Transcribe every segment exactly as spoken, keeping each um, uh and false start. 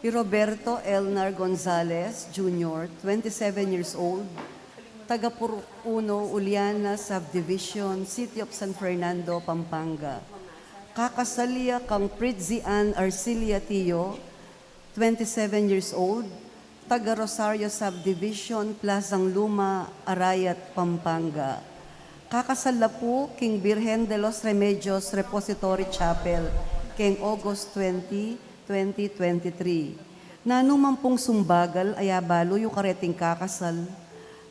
Kay Roberto Elnar Gonzalez Junior, twenty-seven years old, taga Purok Uno, Uliana Subdivision, City of San Fernando, Pampanga. Kakasal ya kang Pritzi Ann Arcilia Tio, twenty-seven years old, taga Rosario Subdivision, Plazang Luma, Arayat, Pampanga. Kakasal la pu king Birhen de los Remedios Repository Chapel keng August twenty, twenty twenty-three. Nanu man pung sumbagal a abalu yu kareting kakasal,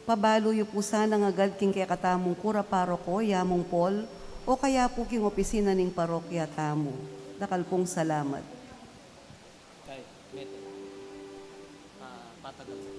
pabalu yu pu sana agad king kekatamung kura paroko, Yamung Paul, o kaya pu king opisina ning parokya tamu. Dakal pung salamat. Kay, mete. Pa-, patagal.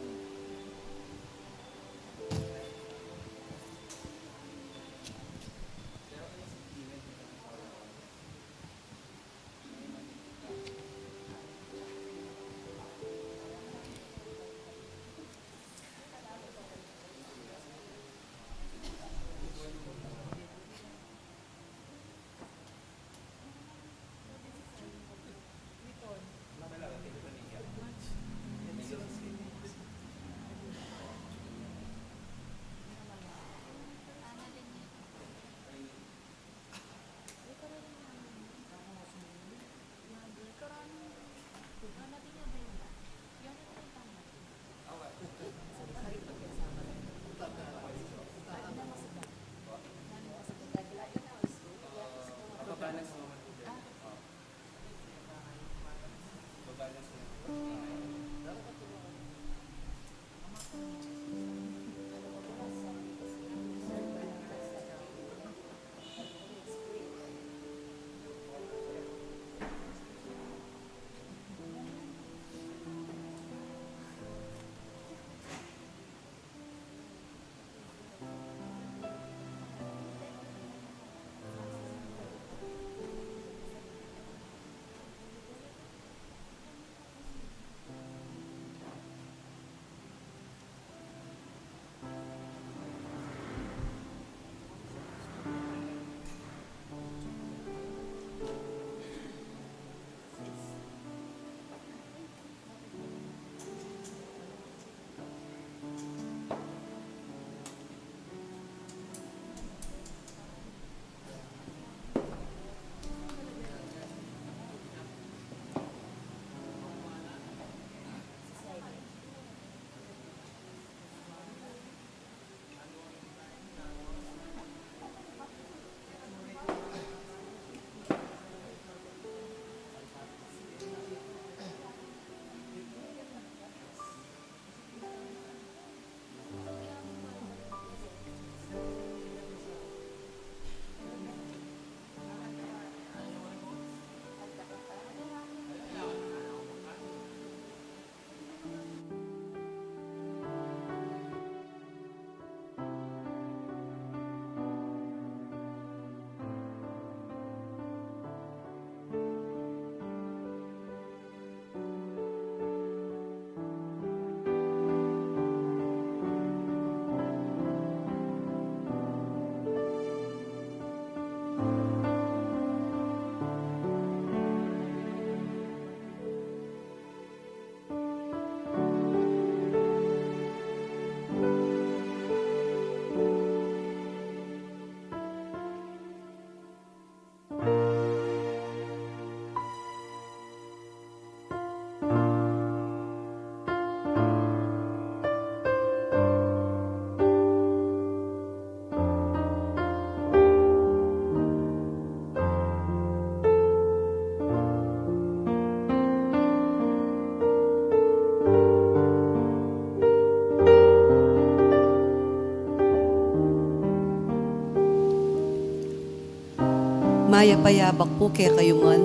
Mayap a yabak pu kekayu ngan.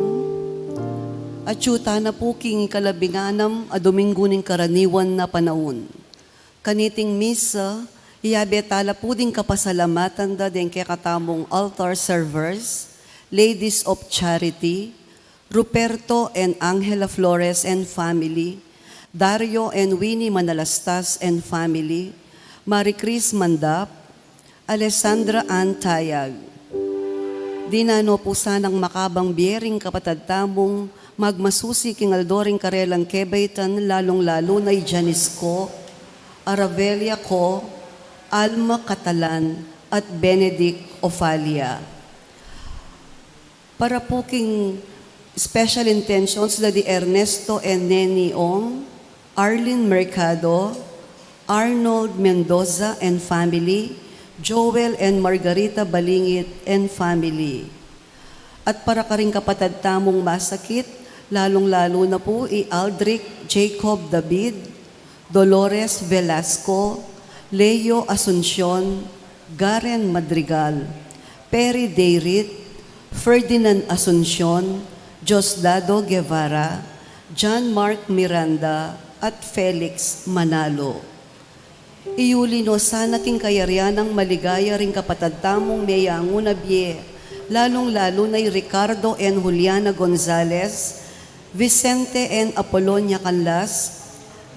Atyu tana pu king ikalabing-anam a Dominggu ning karaniwan a panaun. Kaniting misa, iyabe tala pu ding kapasalamatan da deng kekatamung altar servers, Ladies of Charity, Ruperto and Angela Flores and family, Dario and Winnie Manalastas and family, Marie Chris Mandap, Alessandra Ann Tayag. Dinan no pu sanang makabang bie ring kapatad tamung Magmasusi king aldo ring karelang kebaitan, lalung-lalu na i Janice Co, Aravelia Co, Alma Catalan, at Benedict Ofalia. Para pu king special intentions da di Ernesto and Neni Ong, Arlene Mercado, Arnold Mendoza and family, Joel and Margarita Balingit and family. At para karing kapatad tamung masakit, lalung-lalu na pu i Aldrich Jacob David, Dolores Velasco, Leo Asuncion, Garen Madrigal, Perry Dayrit, Ferdinand Asuncion, Diosdado Guevara, John Mark Miranda, at Felix Manalo. Iyuli no sana king kayarian nang maligaya ring kapatad tamung meyangu na bie, lalung-lalu na i Ricardo and Juliana Gonzalez, Vicente and Apolonia Canlas,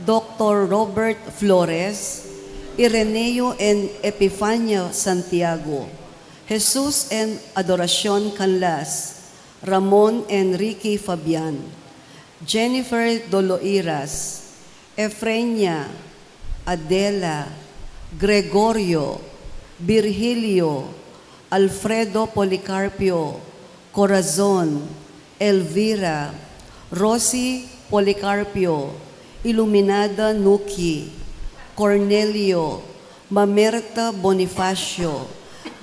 Doktor Robert Flores, Ireneo and Epifania Santiago, Jesus and Adoracion Canlas, Ramon and Ricky Fabian, Jennifer Doloiras, Efrenia, Adela, Gregorio, Virgilio, Alfredo Policarpio, Corazon, Elvira, Rosie Policarpio, Iluminada Nuki, Cornelio, Mamerta Bonifacio,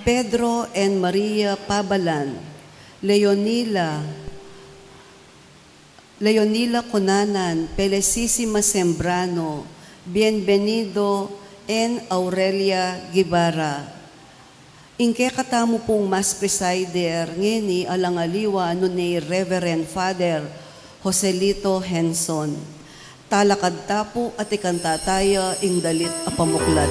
Pedro and Maria Pabalan, Leonila, Leonila Conanan, Felicissima Sembrano, Bienvenido and Aurelia Guevara. Ing kekatamu pung Mass presider ngeni alang aliwa nune i Reverend Father Joselito Henson. Talakad ta pu at ikanta taya ing dalit a pamuklat.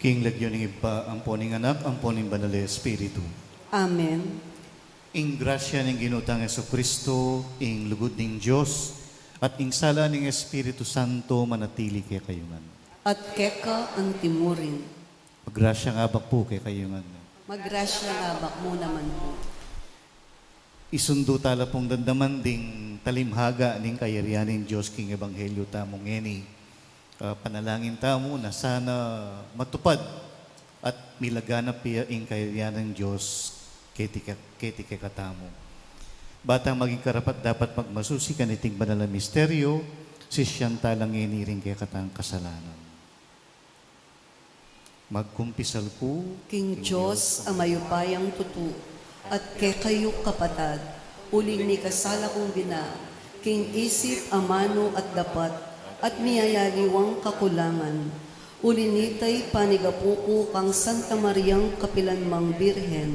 King lagyu ning Ibpa, ampo ning Anak, ampo ning Banal a Espiritu. Amen. Ing grasya ning Ginu tang Jesucristo, ing lugud ning Dios, at ing sala ning Espiritu Santo manatili kekayu ngan. At keka antimurin. Magrasya ing Abak pu kekayu ngan. Magrasya ing Abak mu naman pu. Isundu tala pung damdaman ding talimhaga ning kayarian ning Dios king ebanghelyo tamu ngeni. Ah, panalangin tamu na sana matupad at milaganap ya ing kayarian ning Dios keti ke-, keti kekatamu. Ba tang maging karapat-dapat magmasusi kaniting banal a misteryo, sisian tala ngeni ring kekatang kasalanan. Magkumpisal ku king Dios a mayupayang tutu, at kekayu kapatad, uling mikasala kung bina king isip, amanu at dapat, at miyayaliwang kakulangan. Uli nita, panigapu ku kang Santa Mariang kapilanmang Birhen,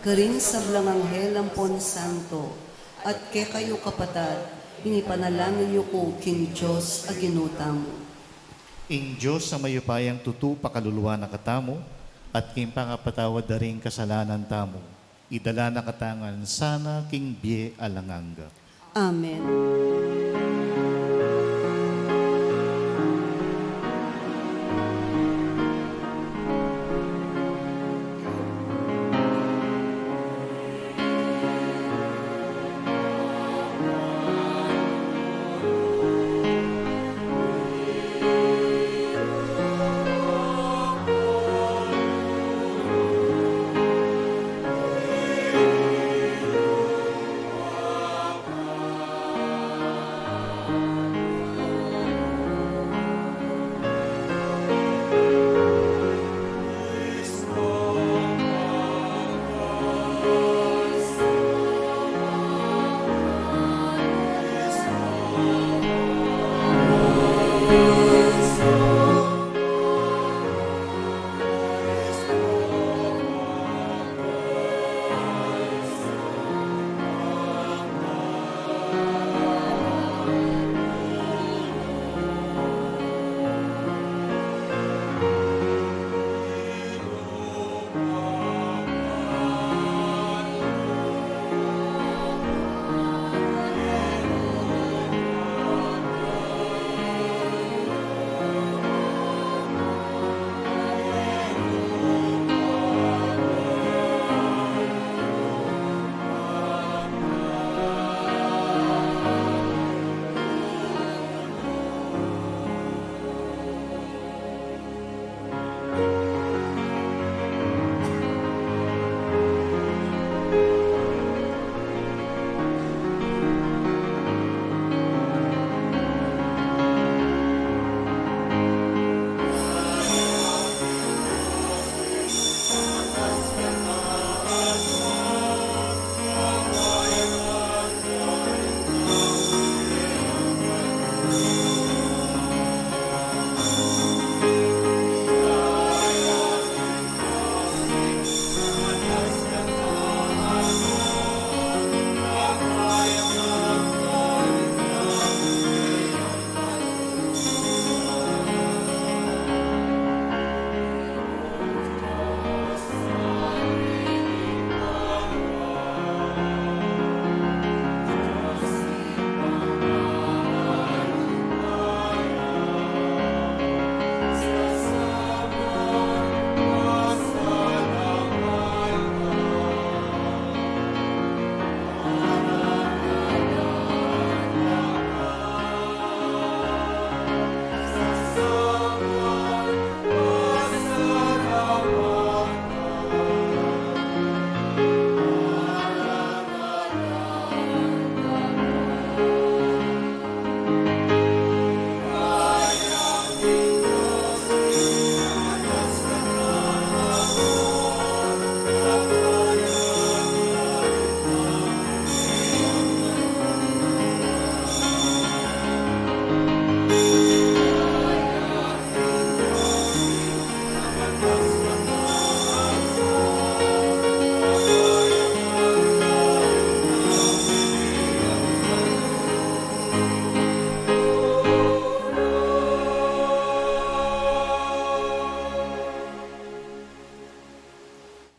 karing sablang anghel ampon santo, at kekayu kapatad, inipanalangin yu ku king Dios a Ginu tamu. Ing Dios a mayupayang tutu pakaluluan na katamu, at king pangapatawad da ring kasalanan tamu, idala na katamu ngan sana king bie alang angga. Amen.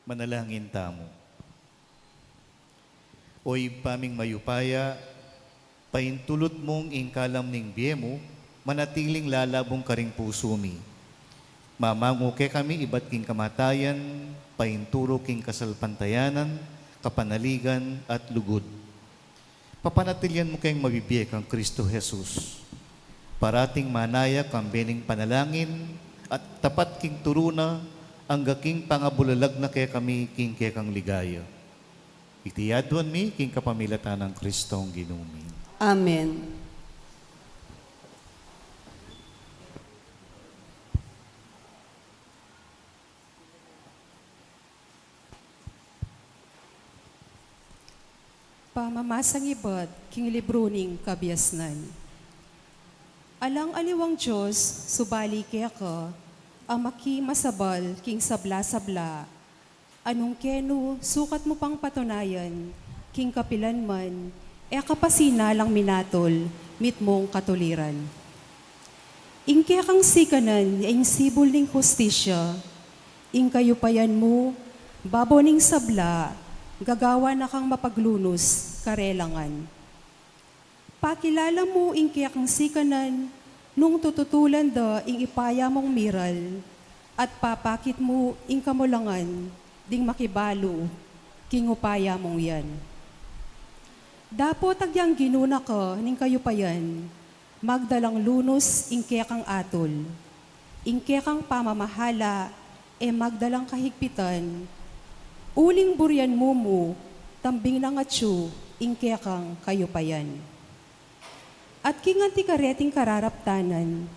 Manalangin tamu. O Ibpa ming mayupaya, paintulut mung ing kalam ning bie mu, manatiling lalabung karing pusu mi. Mamangu kekami ibat king kamatayan, painturu king kasalpantayanan, kapanaligan, at lugud. Papanatilian mu keng mabibie kang Kristo Jesus. Parating manaya kambe ning panalangin at tapat king turu na angga king pangabulalag na kekami king kekang ligaya. Iti aduan mi king kapamilatan nang Kristong Ginu mi. Amen. Pamamasang ibat king libru ning kabiasnan. Alang aliwang Dios subali keka, a makimasabal king sabla-sabla, a nung kenu sukat mu pang patunayan king kapilan man, e ka pa sinalang minatul mitmung katuliran. Ing kekang sikanan ya ing sibul ning hustisya, ing kayupayan mu babo ning sabla, gagawa na kang mapaglunus karelang ngan. Pakilala mu ing kekang sikanan nung tututulan da ing ipaya mung miral, at papakit mu ing kamulangan ding makibalu king upaya mung yan. Dapot agyang Ginu na ka ning kayupayan, magdalang lunus ing kekang atul, ing kekang pamamahala e magdalang kahigpitan, uling burian mu mu tambing nang atyu ing kekang kayupayan. At king anti kareting kararaptanan,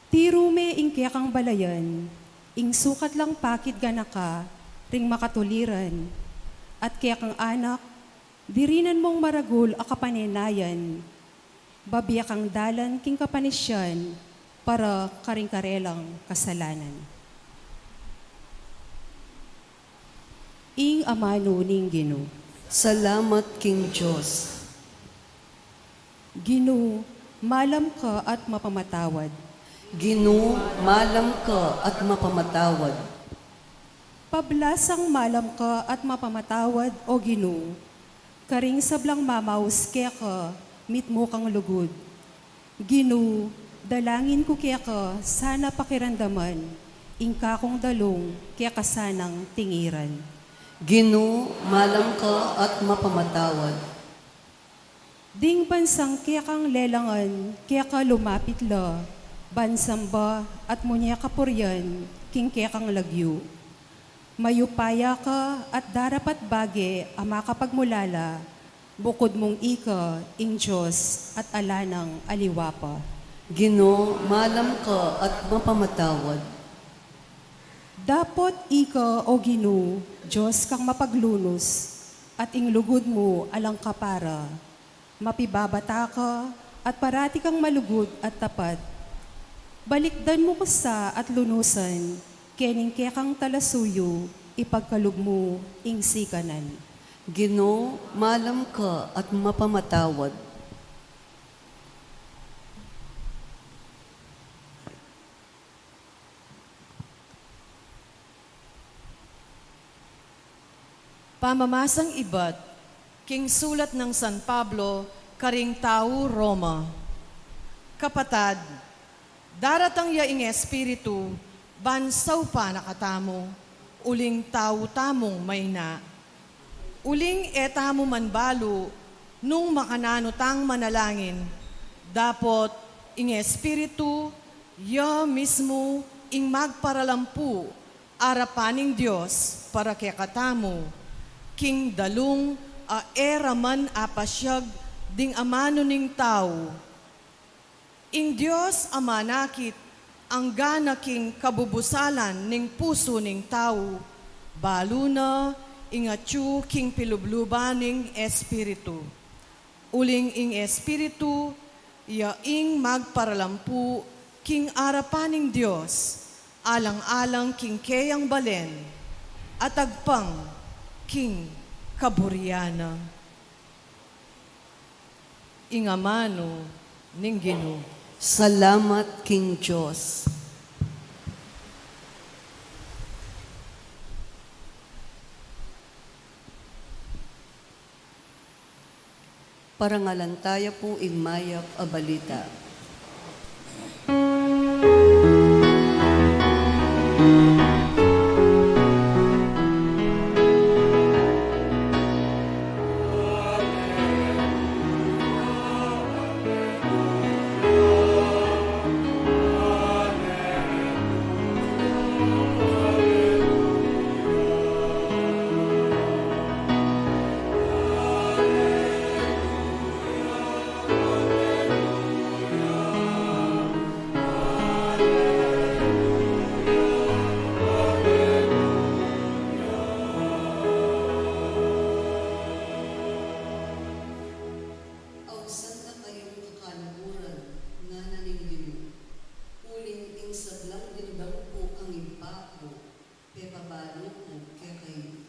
tiru me ing kekang balayan, ing sukat lang pakit ganaka ring makatuliran, at kekang anak, dirinan mung maragul a kapanenayan, babie kang dalan king kapanisian para karing karelang kasalanan. Ing amanu ning Ginu. Salamat king Dios. Ginu, malam ka at mapamatawad. Ginu, malam ka at mapamatawad. Pablasang malam ka at mapamatawad, O Ginu, karing sablang mamaus keka mitmu kang lugud. Ginu, dalangin ku keka sana pakiramdaman ing kakung dalung keka sanang tingiran. Ginu, malam ka at mapamatawad. Ding bansang kekang lelangan keka lumapit la, ban samba at munye kapurian king kekang lagyu. Mayupaya ka at darapat bage a makapagmulala, bukud mung ika ing Dios at ala nang aliwa pa. Ginu, malam ka at mapamatawad. Dapot ika, O Ginu, Dios kang mapaglunus, at ing lugud mu alang kapara. Mapibabata ka, at parati kang malugud at tapat. Balikdan mu ku sa at lunusan, kening kekang talasuyu, ipagkalub mu ing sikanan. Ginu, malam ka at mapamatawad. Pamamasang ibat king sulat nang San Pablo karing tau Roma. Kapatad, daratang ya ing Espiritu ban saupan na katamu, uling tau tamung maina. Uling e tamu man balu nung makananu tang manalangin, dapot ing Espiritu ya mismu ing magparalampu arapan ning Dios para kekatamu, king dalung a e ra man apasiag ding amanu ning tau. Ing Dios a manakit anggana king kabubusalan ning pusu ning tau, balu na ing atyu king pilubluban ning Espiritu. Uling ing Espiritu ya ing magparalampu king arapan ning Dios, alang-alang king keyang balen, at agpang king kaburian na. Ing amanu ning Ginu. Salamat king Dios. Parangalan taya pu ing mayap a balita. Ausan na kayung kakaluguran, ngana ning Ginu, uling ing sablang dinuda mu pu kang Ibpa ku, pepabalu ku kekayu.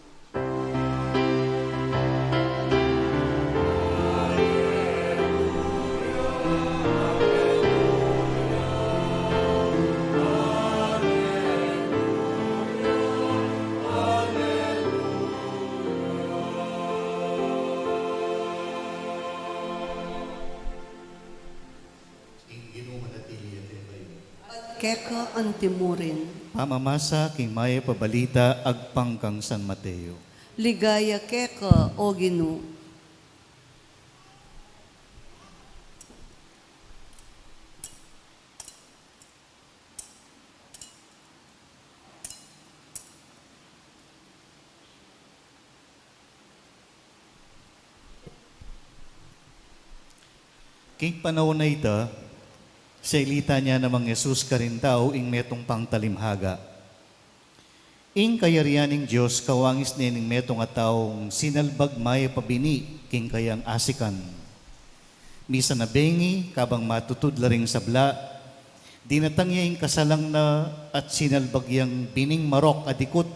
Ing Ginu manatili ya kekayu. At keka antimurin. Pamamasa king mayap a balita agpang kang San Mateo. Ligaya keka, O Ginu. King panaun a ita, salitan ya namang Jesus karing tau ing metung pang talinghaga. Ing kayarian ning Dios kawangis ne ning metung a taung sinalbag mayap a bini king kayang asikan. Misan a bengi, kabang matutud la ring sabla, dinatang ya ing kasalang na at sinalbag yang bining marok a dikut,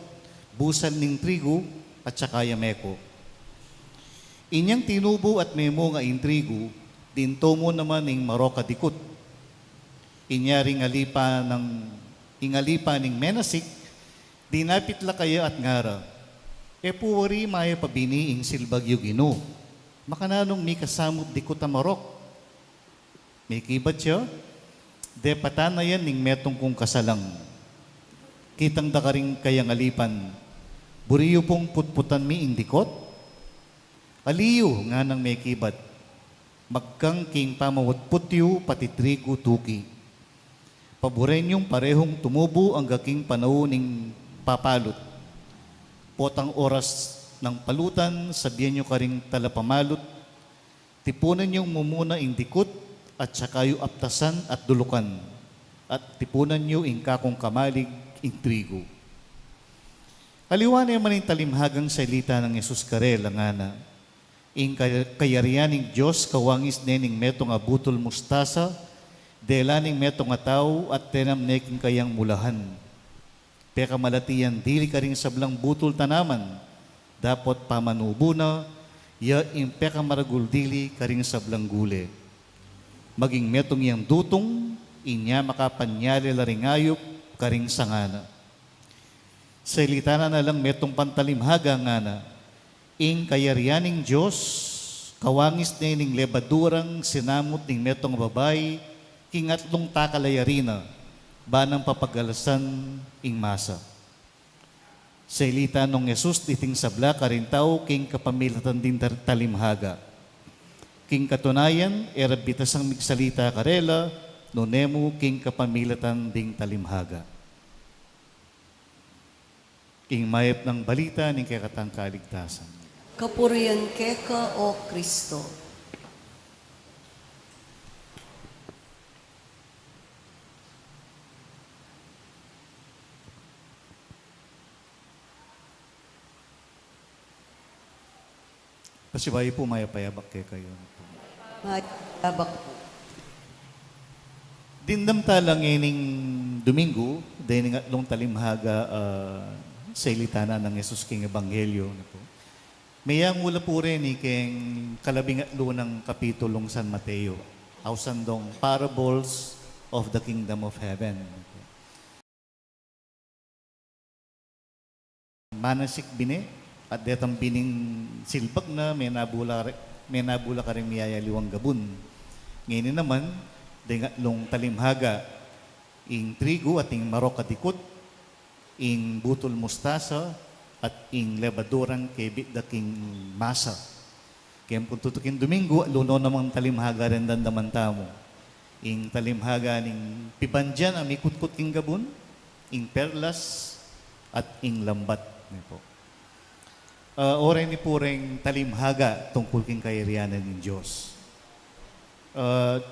busal ning trigu, at saka ya meko. Inyang tinubu at memunga ing trigu, dinto mu naman ing marok a dikut. Inya ring alipa nang, ing alipa ning menasik, dinapit la kaya at ngara, "E pu wari mayap a bini ing silbag yu, Ginu. Makananung mika samup dikut a marok?" Mekibat ya, "Depatan na yan ning metung kung kasalang." Kitang da karing kayang alipan, "Buri yu pung putputan mi ing dikut?" "Ali yu," nganang mekibat, "magkang king pamamutput yu pati trigu tuki. Paburen yung parehung tumubu angga king panaun ning papalut. Potang oras nang palutan, sabian yu karing talapamalut, tipunan yung mumuna ing dikut, at saka yu aptasan at dulukan, at tipunan yu ing kakung kamalig, ing trigu." Aliwa ne man ing talinghagang salita nang Jesus karela, ngana, "Ing kay-, kayarian ning Dios kawangis ne ning metung a butul mustasa, dela ning metung a tau at tenam ne king kayang mulahan. Pekamalati yang dili karing sablang butul tanaman, dapot pamanubu na, ya ing pekamaragul dili karing sablang gule. Maging metung yang dutung, inya makapanyali la ring ayup karing sanga na." Salita na lang metung pang talinghaga, ngana, "Ing kayarian ning Dios kawangis ne ning lebadurang sinamut ning metung a babai king atlung takal a yari na, ba nang papagalasan ing masa." Salita nong Jesus diting sabla karing tau king kapamilatan ding tar-, talinghaga. King katunayan, e ra bitasang migsalita karela, nune mu king kapamilatan ding talinghaga. Ing mayap nang balita ning kekatang kaligtasan. Kapurian keka, O Kristo. Pasibayu pu, mayap a yabak kekayu. Mayap a yabak pu. Dimdam tala ngening Domingo, dening atlung talinghaga, ah, salita na nang Jesus king Ebanghelyo, ne pu. Meyang mu la pu reni king kalabing atlu nang kapitulung San Mateo, ausan dong Parables of the Kingdom of Heaven. Manasik bine, at detang bining silbag na, menabula re-, Menabula karing miyayaliwang gabun. Ngeni naman, deng atlung talimhaga, ing trigu at ing marok a dikut, ing butul mustasa, at ing lebadurang kebit da king masa. Keng pung tutuking Domingo, atlu no namang talimhaga ring damdaman tamu. Ing talimhaga ning pibandian a mikutkut king gabun, ing perlas, at ing lambat. Ini po. Ah, oray ini pu reng talimhaga tungkul king kayarian ning Dios. Ah,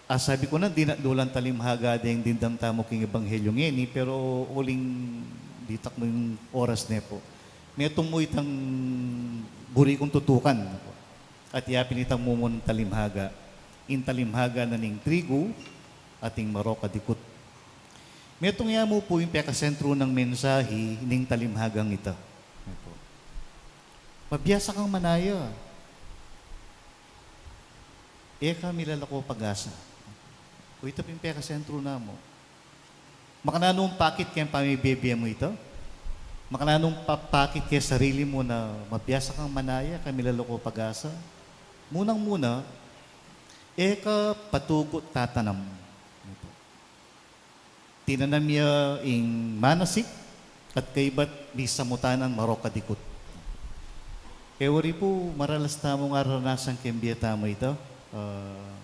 asabi ku na, dinalulan talimhaga deng dimdam tamu king ebanghelyu ngeni, pero uling ditak mu ing oras ne pu. Metung mu itang buri kung tutukan. At yapin itang mumunang talimhaga. Ing talimhaga na ning trigu at ing marok a dikut. Metung ya mu pu ing pekasentru nang mensahe ning talimhagang ita. Ini po. Mabiasa kang manaya. E ka milalako pag-asa. O ita pin pekasentru na mu. Makananu mu pakit keng pamibie-bie mu ita? Makananu mu pa-, pakit keng sarili mu na mabiasa kang manaya, e ka milalako pag-asa? Munang-muna, e ka patugut tatanam. Ini po. Tinanam ya ing manasik at kaybat misamutanan marok a dikut. Kaya wari pu, maralas tamung aranasan keng bie tamu ita. Ah,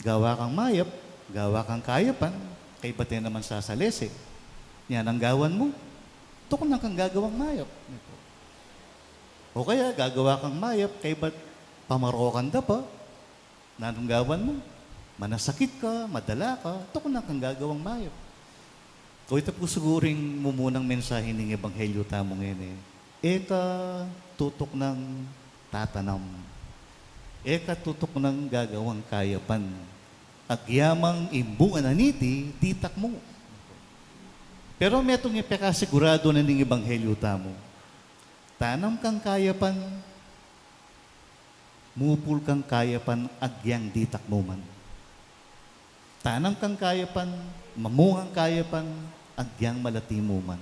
gawa kang mayap, gawa kang kayapan, kaybat e naman sasalese. Nya nang gawan mu, tuknang kang gagawang mayap. O kaya, gagawa kang mayap, kaybat pamarokan da pa. Nanung gawan mu? Manasakit ka, madala ka, tuknang kang gagawang mayap. O ita pu siguru ing mumunang mensahe ning ebanghelyu tamu ngeni. E ka tutuknang tatanam. E ka tutuknang gagawang kayapan. Agyamang ing bunga na niti, ditak mu. Pero metung ing pekasiguradu na ning ebanghelyu tamu. Tanam kang kayapan, mupul kang kayapan agyang ditak mu man. Tanam kang kayapan, mamunga kang kayapan agyang malati mu man.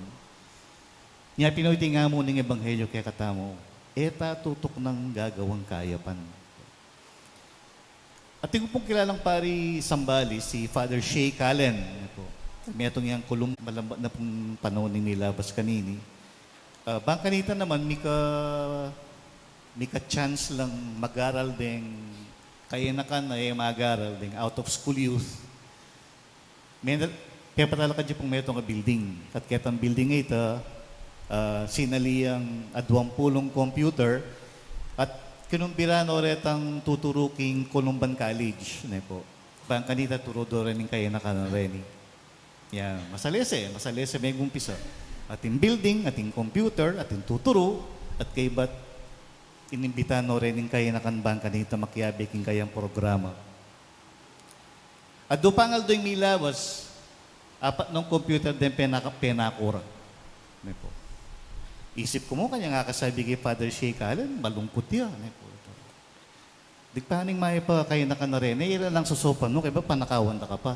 Nya pin o iti ngamu ning ebanghelyu kekatamu, e ta tutuknang gagawang kayapan. Atin ku pung kilalang pari Sambales, si Father Shea Cullen. Ini po. Metung yang kulung, malambat na pung panaun ning milabas kanini. Ah, bang kanita naman, mika, mika chance lang mag-aral deng kayanakan a e mag-aral, deng out of school youth. Mendal, pepatalakad ya pung metung a building. At ketang building a ita, ah, sinali yang aduang pulung computer at kinumbira no retang tuturu king Columban College, ini po. Bang kanita turu do reni ing kayanakan a reni. Ya, masalese, masalese megumpisa. Atin building, atin computer, atin tuturu, at kaybat inimbitan no reni ing kayanakan bang kanita makiabe king kayang programa. Adwa pang aldo ing milawas, apat nong computer deng penaka-, penaku ra. Ini po. Isip ku mu, kanyang akasabi kang Father Shea Cullen, malungkut ya. Ini po. Dikta ning mayap a kayanakan a reni, ila lang sosopan mu, kaybat panakawan da ka pa.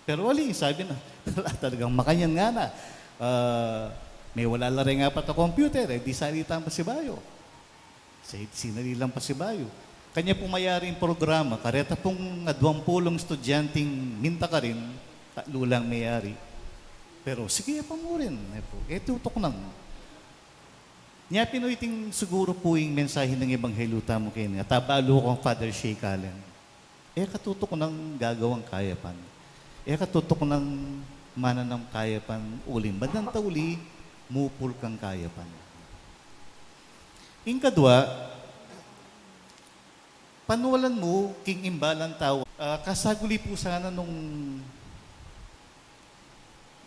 Pero ali, sabi na, talagang makanyan ngana. Ah, mewala la reng apat a computer, e di sali tang pasibayu. Sa-, sinali lang pasibayu. Kanya pung mayari ing programa, kareta pung aduang pulung estudyanteng minta karin, atlu lang meyari. Pero sige ya pa mu rin, e pu, e tutuknang. Nya pin o iting siguru pu ing mensahe ning ebanghelyu tamu keni. At abalu kang Father Shea Cullen. E ka tutuknang gagawang kayapan. E ka tutuknang mananam kayapan uling bandang tauli, mupul kang kayapan. Ing kadwa, panualan mu king imbalang tau. Ah, kasaguli pu sana nung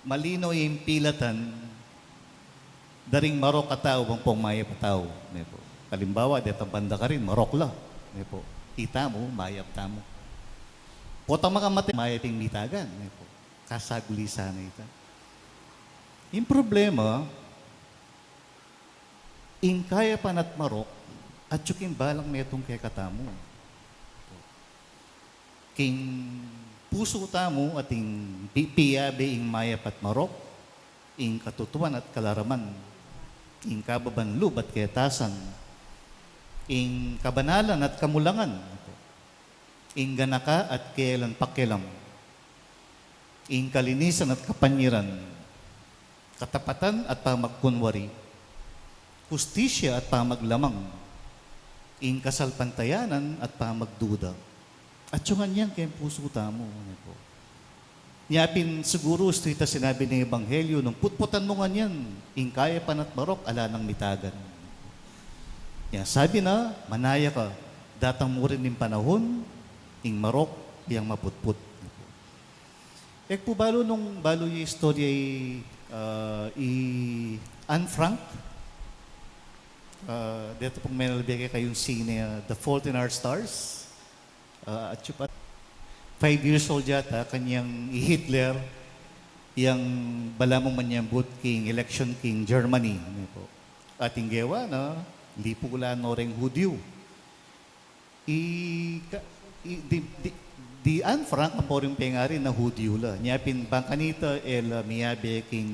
malino ing pilatan da ring marok a tau ampong mayap a tau, ne pu. Alimbawa, detang banda karin, marok la, ne pu. Itamu, mayap tamu. Potang makamate, mayap ing mitagan, ne pu. Kasaguli sana ita. Ing problema, ing kayapan at marok, atyu king balang metung kekatamu. King pusu tamu ating pi-, piabe ing mayap at marok, ing katutuan at kalaraman, ing kababan lub at ketasan. Ing kabanalan at kamulangan, ing ganaka at kayalan pakialam, ing kalinisan at kapanyaran, katapatan at pamagkunwari, hustisya at pamaglamang, ing kasalpantayanan at pamagduda. At yung anyang keng pusu tamu, ne pu. Nya pin siguru, istu ita sinabi ning Ebanghelyo, nung putputan mu ngan yan, ing kayapan at marok, ala nang mitagan. Nya sabi na, manaya ka, datang mu rin ing panahun, ing marok, yang maputput. E ku pu balu nung balu yu istorya i, ah, i Anne Frank. Ah, deto pung menalbe kekayung sine, ah, The Fault in Our Stars. Ah, atyu pa, five years old yata, kanyang i Hitler, yang balamu manyambut king election king Germany, ne pu. At ing gewa na, lipu la no reng Hudyu. I, ka, i, di, di, di Anne Frank, ampo ring pengari na Hudyu la. Nya pin bang kanita e la miyabe king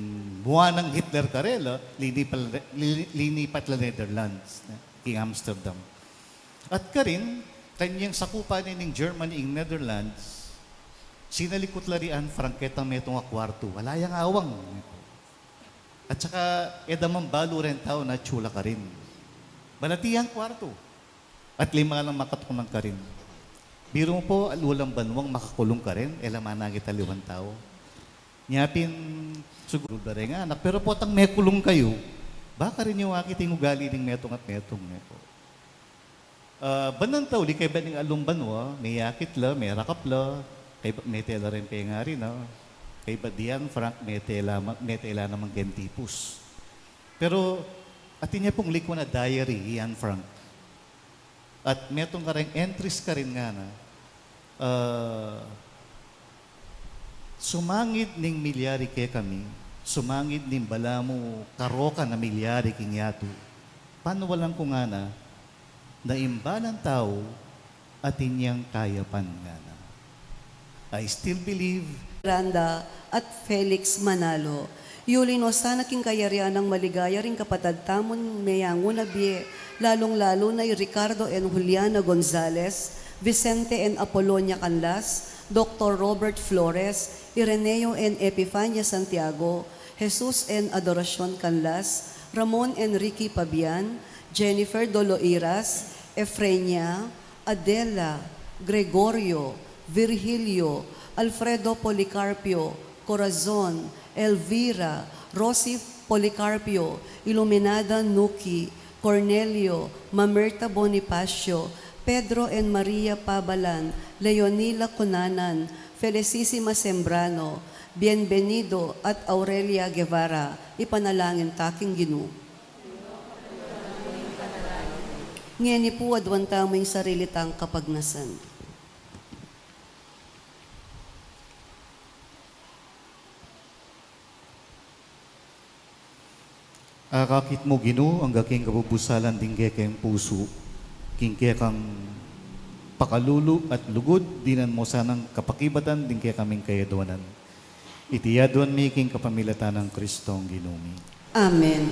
mua nang Hitler karela, linipat, li-, linipat la Netherlands, ne, king Amsterdam. At karin, kanyang sakupan ne ning Germany ing Netherlands, sinalikut la ri Anne Frank ketang metung a kwartu, ala yang awang. At saka, e da man balu reng tau na atyu la karin. Balati yang kwartu. At lima lang makatuknang karin. Biru mu pu, alualang banwang makakulung karin, e la manakit aliwang tau. Nya pin, siguru da reng anak, pero potang mekulung kayu, ba karin yu akit ing ugali ning metung at metung, ne pu. Ah, ban nang tau, uli kaybat ning alung banwa, meyakit la, merakap la, kaybat mete la reng pengari na, kaybat di Anne Frank, mete la ma-, mete la naman keng tipus. Pero, atin ya pung likwan a diary i Anne Frank. At metung kareng entries karin ngana, ah, sumangid ning milyari kekami, sumangid ning balamu karokan a milyari king yatu. Panuwalan ku ngana, na ing balang tau atin yang kayapan ngana. I still believe. Randa at Felix Manalo. Yuli no sana king kayarian nang maligaya ring kapatad tamung meyangu na bie, lalung-lalu na i Ricardo and Juliana Gonzalez, Vicente and Apolonia Canlas, Doktor Robert Flores, Ireneo and Epifania Santiago, Jesus and Adoracion Canlas, Ramon and Ricky Pabian, Jennifer Doloiras, Efrenia, Adela, Gregorio, Virgilio, Alfredo Policarpio, Corazon, Elvira, Rosie Policarpio, Iluminada Nuki, Cornelio, Mamerta Bonifacio, Pedro and Maria Pabalan, Leonila Cunanan, Felicissima Sembrano, Bienvenido at Aurelia Guevara, ipanalangin ta king Ginu. Ngeni pu aduan tamu ing sarili tang kapagnasan. Akakit mu, Ginu, angga king kabubusalan ding kekeng pusu, king kekang pakalulu at lugud, dinan mu sanang kapakibatan ding kekaming kayaduanan. Iti yaduan mi king kapamilatan nang Kristong Ginu mi. Amen.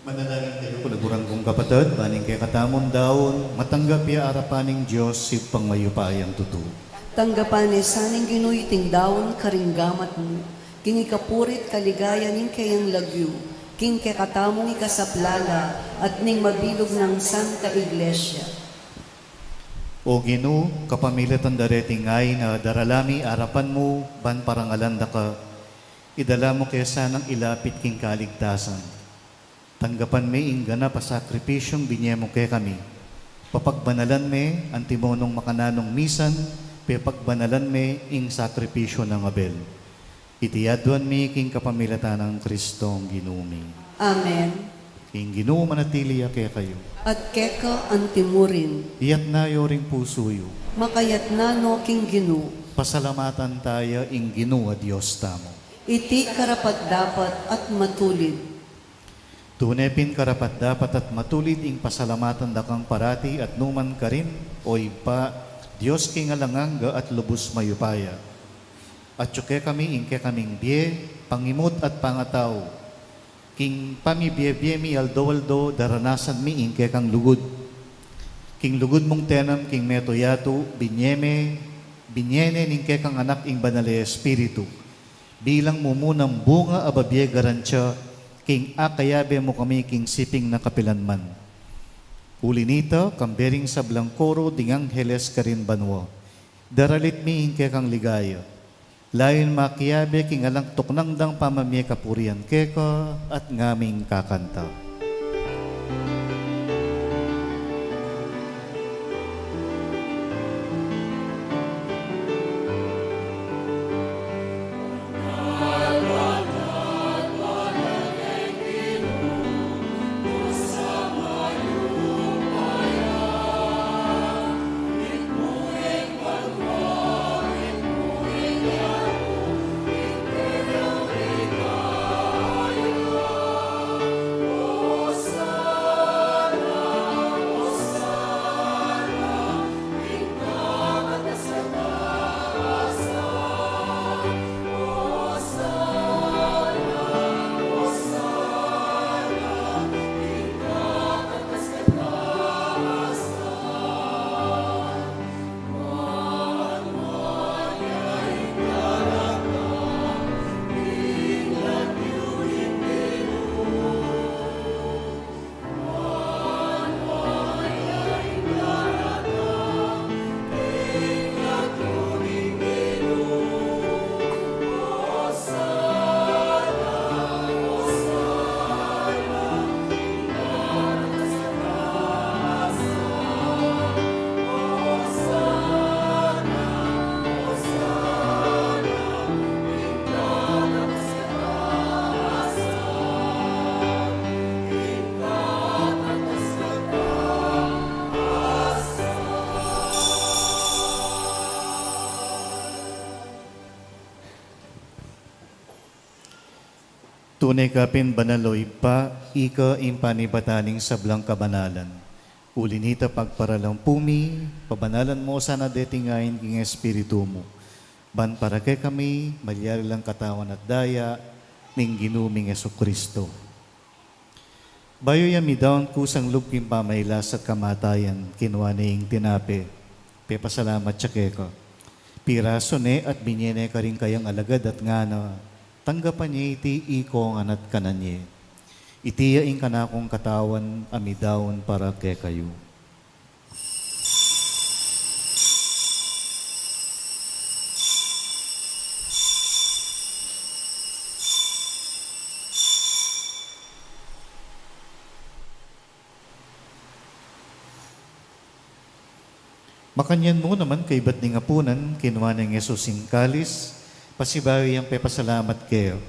Manalangin kayu, kaluguran kung kapatad, ban ing kekatamung daun matanggap ya arapan ning Dios, Ibpang mayupayang tutu. Tanggapan na sa ning Ginu iting daun karing gamat mu, king ikapuri't kaligayan ning keyang lagyu, king kekatamung ikasaplala at ning mabilug nang Santa Iglesia. O Ginu, kapamilatan da reting ain a darala mi arapan mu ban parangalan da ka, idala mu ke sanang ilapit king kaligtasan. Tanggapan me ing ganap a sakripisyung binie mu kekami. Papagbanalan me, antimo nung makananung misan, pepagbanalan me ing sakripisyu nang Abel. Iti aduan mi king kapamilatan nang Kristong Ginu mi. Amen. Ing Ginu manatili ya kekayu. At keka antimurin. Iyatna yu ring pusu yu. Makayatna no king Ginu. Pasalamatan taya ing Ginu a Dios tamu. Iti karapat-dapat at matulid. Tune pin karapat-dapat at matulid ing pasalamatan da kang parati at numan karin, O Ibpa, Dios king alang angga at lubus mayupaya. Atyu kekami ing kekaming bie, pangimut at pangatau. King pamibie-bie mi aldo-aldo, daranasan mi ing kekang lugud. King lugud mung tenam king meto yatu, binie me, binie ne ning kekang Anak ing Banal a Espiritu. Bilang mumunang bunga a babie garantia, king akayabe mu kami king siping na kapilan man. Uli nita, kambe ring sablang koro ding angheles karin banua, daralit mi ing kekang ligaya. Layun makiabe king alang tuknang dang pamamie kapurian keka at ngaming kakanta. Tune ka pin banal, o Ibpa, ika ing panibatan ning sablang kabanalan. Uli nita pagparalan pu mi, pabanalan mu sana deting ain king Espiritu mu. Ban para kekami, malyari lang katawan at daya ning Ginu ming Jesucristo. Bayu ya midaun kusang lub king pamailas at kamatayan, kinua ne ing tinape, pepasalamat ya keka. Pirasu ne at binie ne karing kayang alagad at ngana, tanggapan ye iti ikong ngan at kanan ye. Iti ya ing kanakung katawan a midaun para kekayu. Makanyan mu naman kaybat ning apunan, kinua neng Jesus ing kalis, pasibayu yang pepasalamat keka.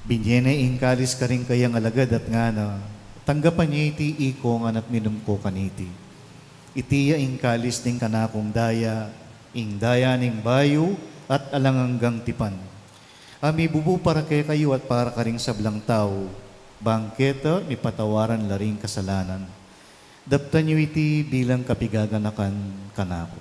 Binie ne ing kalis karing kayang alagad at ngana, tanggapan ye iti ikong ngan at minum ko kaniti. Iti ya ing kalis ning kanakung daya, ing daya ning bayu at alang anggang tipan. A mibubu para kekayu at para karing sablang tau, bang keta mipatawaran la ring kasalanan. Daptan yu iti bilang kapigaganakan kanaku.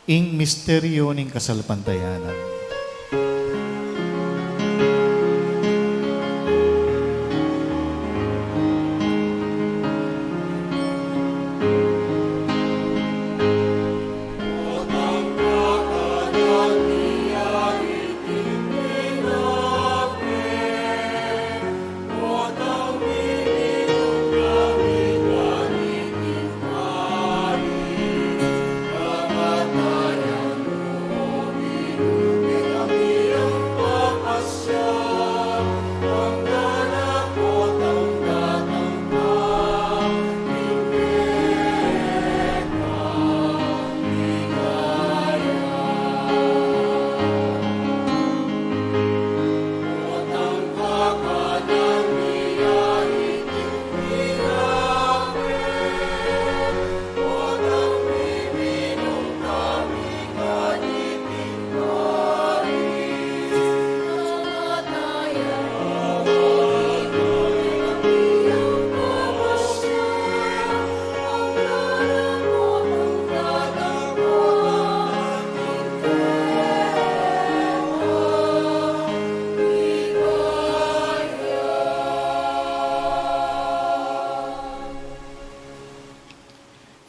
Ing misteryo ning kasalpantayanan.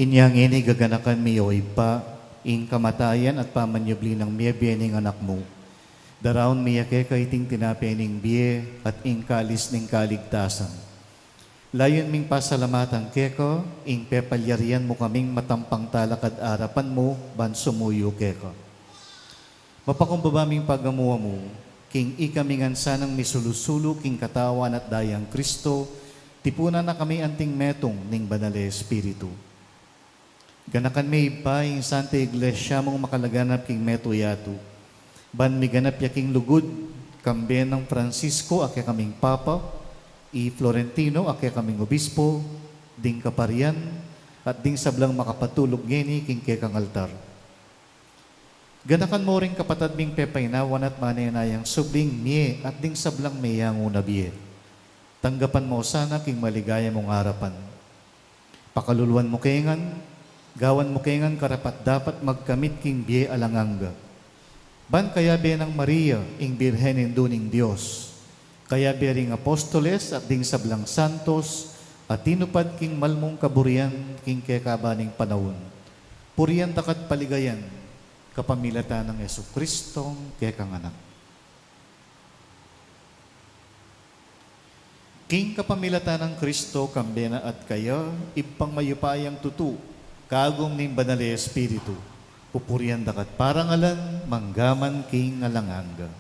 Inya ngeni gaganakan mi, o Ibpa, ing kamatayan at pamanyubli nang mie ning Anak mu. Daraun mi ya keka iting tinape ning bie at ing kalis ning kaligtasan. Layun ming pasalamatan keka ing pepalyarian mu kaming matampang talakad arapan mu ban sumuyu keka. Mapakumbaba ming pagamu-amu king ikami ngan sanang misulu-sulu king katawan at dayang Kristo, tipunan na kami anting metung ning Banal a Espiritu. Ganakan me, Ibpa, ing Santa Iglesia mung makalaganap king metung yatu, ban miganap ya king lugud, kambe nang Francisco a kekaming Papa, i Florentino a kekaming Obispo, ding kaparian, at ding sablang makapatulug ngeni king kekang altar. Ganakan mo ring kapatad ming pepainawan at manenayang subling mie at ding sablang meyangu na bie. Tanggapan mo sana king maligaya mung arapan. Pakaluluan mu ke ngan, gawan mu ke ngan karapat-dapat magkamit king bie alang angga. Ban kayabe nang Maria, ing Birhen Indu ning Dios, kayabe ring apostoles at ding sablang santos a tinupad king malmung kaburian king kekaban ning panaun, purian daka at paligayan kapamilatan nang Jesucristong kekang Anak. King kapamilatan nang Kristo, kambe na at kaya, Ibpang mayupayang tutu, kagum ning Banal a Espiritu, pupurian daka at parangalan, mangga man king alang angga.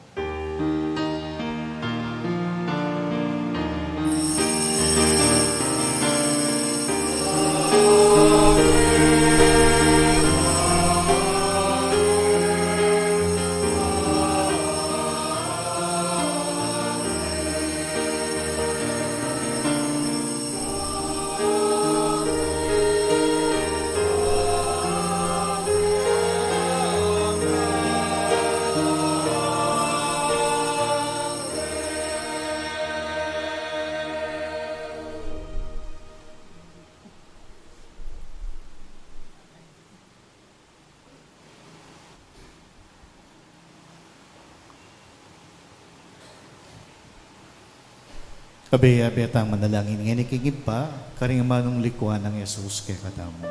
Abe, abe tang manalangin ngeni king Ibpa, karing amanung likuan nang Jesus kekatamu.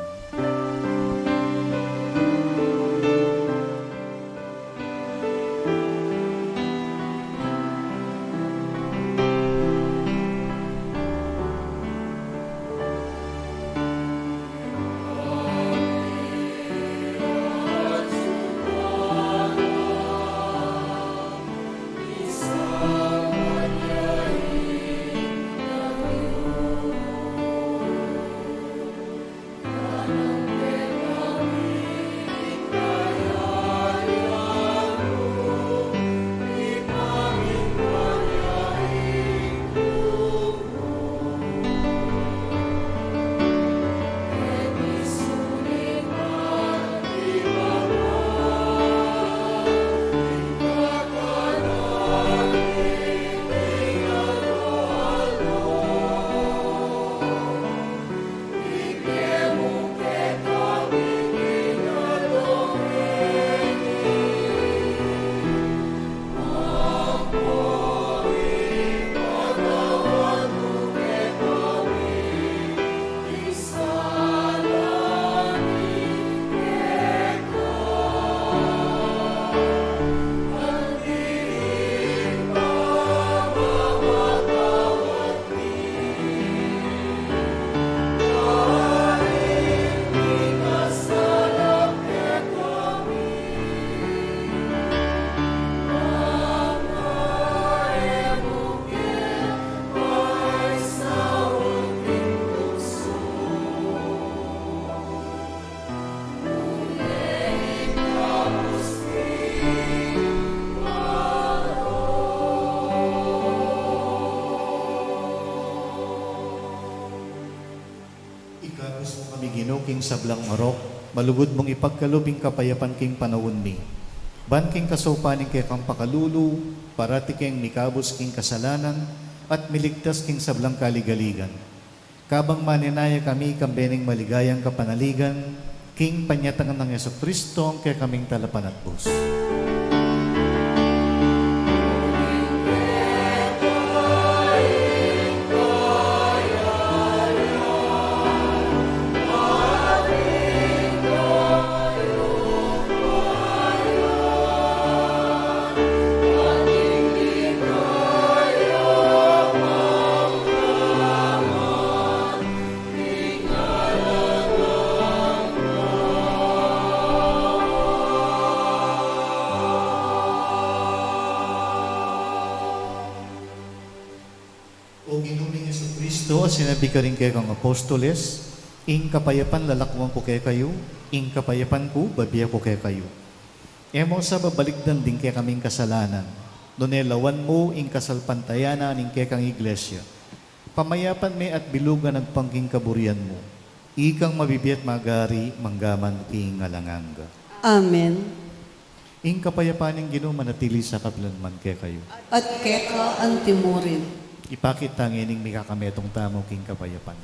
Kami, Ginu, king sablang marok, malugud mung ipagkalub ing kapayapan king panaun mi. Ban king kasaupan ning kekang pakalulu, parati keng mikabus king kasalanan, at miligtas king sablang kaligaligan. Kabang manenaya kami kambe ning maligayang kapanaligan, king panyatang nang Jesucristo, ing kekaming Talapanatbus. O Ginu ming Jesucristo, a sinabi karing kekang apostoles, ing kapayapan lalakuan ku kekayu, ing kapayapan ku bibie ku kekayu. E mu sa babalikdan ding kekaming kasalanan, nune lawan mu ing kasalpantayanan ning kekang Iglesia. Pamayapan me at bilugan agpang king kaburian mu. Ikang mabibie at magari mangga man king alang angga. Amen. Ing kapayapan ning Ginu manatili sa kapilan man kekayu. At keka antimurin. Ipakit ta ngening mikakametung tamu king kapayapan.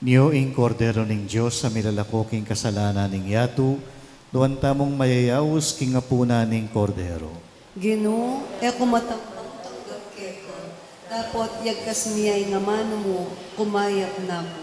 Nyo ing Kordero ning Dios a milalako king kasalanan ning yatu, nuan tamung mayayaus king apunan ning Kordero. Ginu, e ku matambang tanggap keka, dapot yagkas mi ya ing amanu mu, kumayap na ku.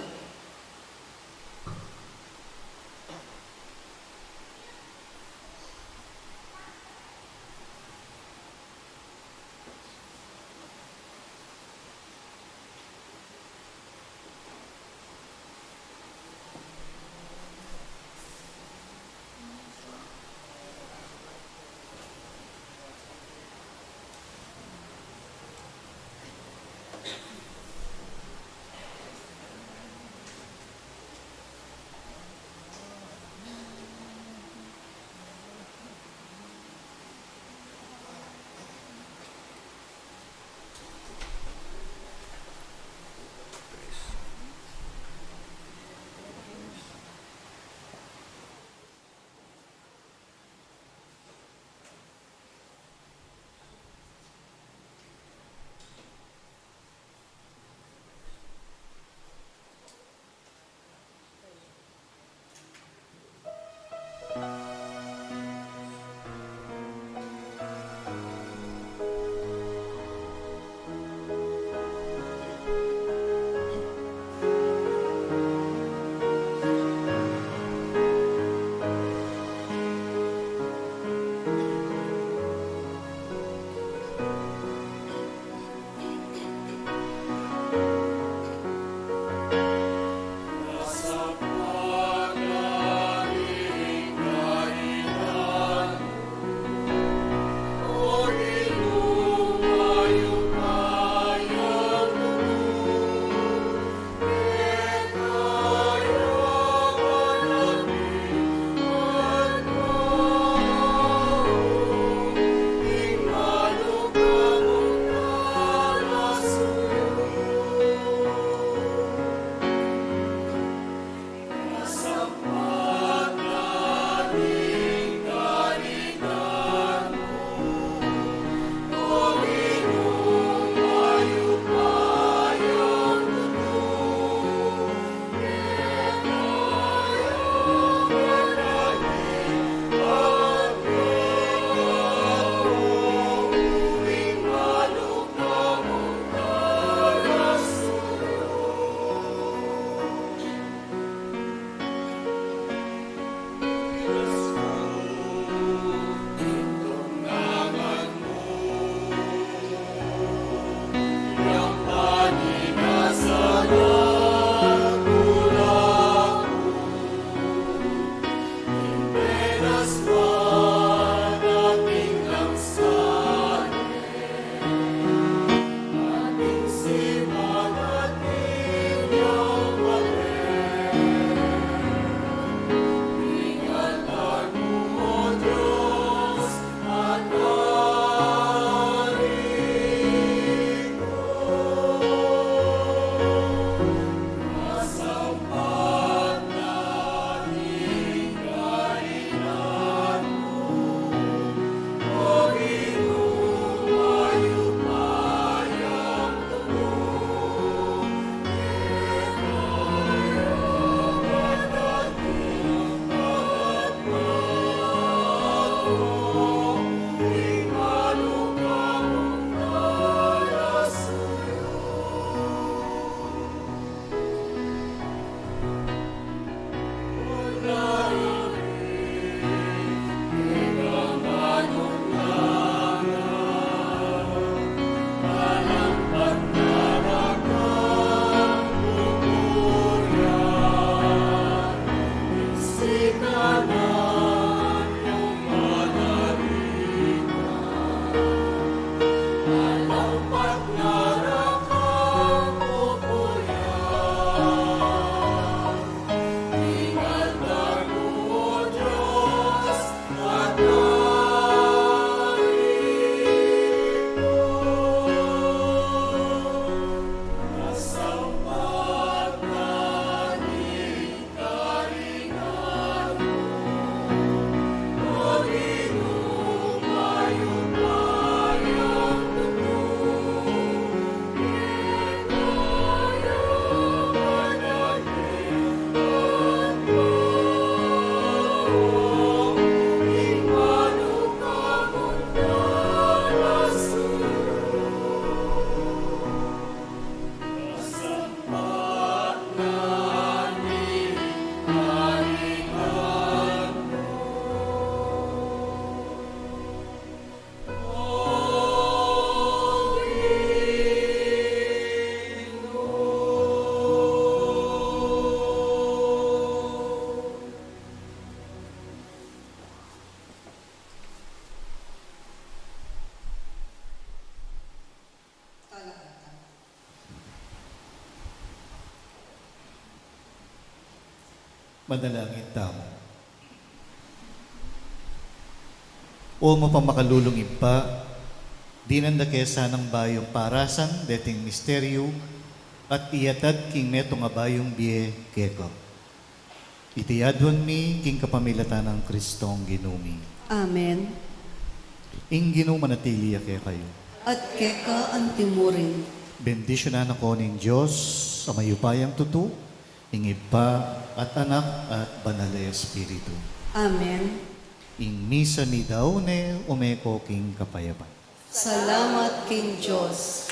Manalangin tamu. O mapamakalulung Ibpa, dinan da ke sanang bayung parasan deting misteryu at iyatad king metung a bayung bie keka. Iti aduan mi king kapamilatan nang Kristong Ginu mi. Amen. Ing Ginu manatili ya kekayu. At keka antimurin. Bendisyunan na ko ning Dios a mayupayang tutu, ing Ibpa at Anak at Banal a Espiritu. Amen. Ing misa mi daun ne, ume ko king kapayapan. Salamat king Dios.